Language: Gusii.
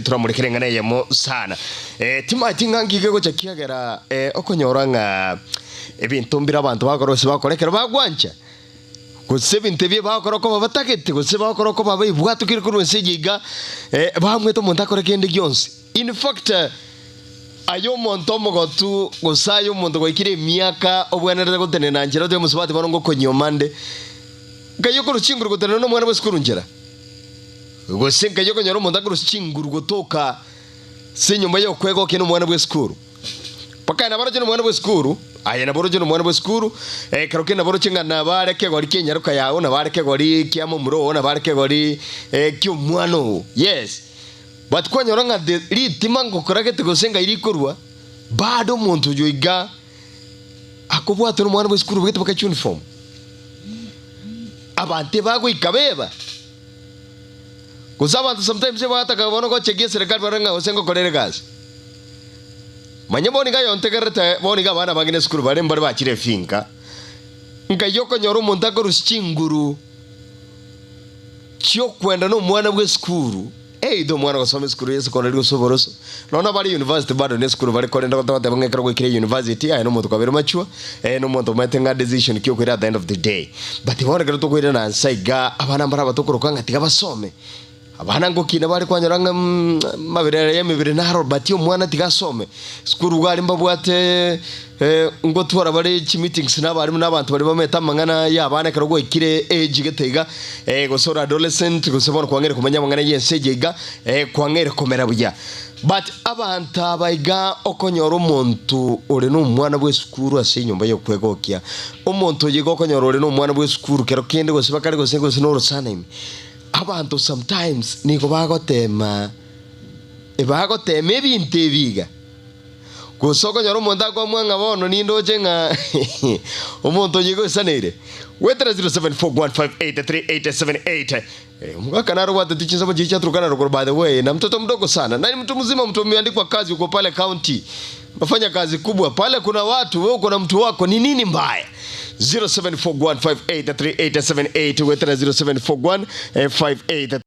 Toramorekere eng'ana eyemo sana. Eh, timanyeti ng'a nki gegocha kiagera eh, okonyora ng'a ebinto mbire abanto bagokora gose bagokora ekero bagwancha, gose ebinto ebi bagokora okoba batagete, gose bagokora okoba baibwatokire korwa ense eye iga, eh, bamwete omonto akore kende gionsi. In fact, aye omonto omogotu gose aye omonto gwaikire emiaka obwenerete gotenena nchera otebe mosubati bono ngokonyuoma nde, nkai okorwa chinguru gotenena nomwana bw'esukuru nchera? Gose nkai okonyora omonto akorusia chinguru gotoka ase enyomba y'okwegokia nomwana bw'esukuru? Mpaka aye naboroche nomwana bw'esukuru, aye naboroche nomwana bw'esukuru, ekero kende naboroche ng'a nabare kegori ki'enyaroka yao, nabare kegori kia momura oo, nabare kegori ki'omwana oo. Yes. But kwanyora ng'a the ritima ngokoragete gose ngai rikorwa, bado omonto oyo iga akobwatwa nomwana bw'esukuru obegete mpaka chiuniform. Abanto ebagoika beba. Gose abanto sometimes ebagataka bono gochekia eserekari barore ng'a gose ngokorere egasi. Manya bono iga yontegererete bono iga abana abange nesukuru bare mbare bachire efinka, nkai okonyora omonto akorusia chinguru chiokwenda nomwana bw'esukuru, either omwana ogosoma esukuru ya secondary gose oboroso, nonya bare university bado nesukuru bare korende togoteba ng'a ekero gwaikire university aye nomonto kwabeire mature, eh nomonto omanyete ng'a decision ki okoira at the end of the day. But bono ekero tokoirana nse iga, abana mbare abatokoroka ng'a tiga basome, abana ngokina bare kwanyora ng'a mabere ya emebere naro but omwana tiga asome, sukuru iga aria mbabwate ngotwara bare chimeetings na abalimu na abanto baria bamaete amang'ana ya abana ekero gwaikire age gete iga, gose ore adolescent gose bono kwang'eire komanya amang'ana ya ense eye iga, kwang'eire komera buya. But abanto aba iga okonyora omonto ore nomwana bw'esukuru ase enyomba y'okwegokia, omonto oyo iga okonyora ore nomwana bw'esukuru kero kende gose bakare gose gose norosana ime, abanto sometimes nigo bagotema ebagotema ebinto ebi iga. Gose okonyora omonto akoamua ng'a bono nindoche ng'a omonto oyo iga oisaneire. Goetera 0741583878 Omogaka naro obwateti chinsemo chiria chia Turkana rogoro by the way na mtoto mdogo sana na ni mtu mzima mtu umeandikwa kazi uko pale county unafanya kazi kubwa pale kuna watu wewe uko na mtu wako ni nini mbaya 0741583878 goetera 074158.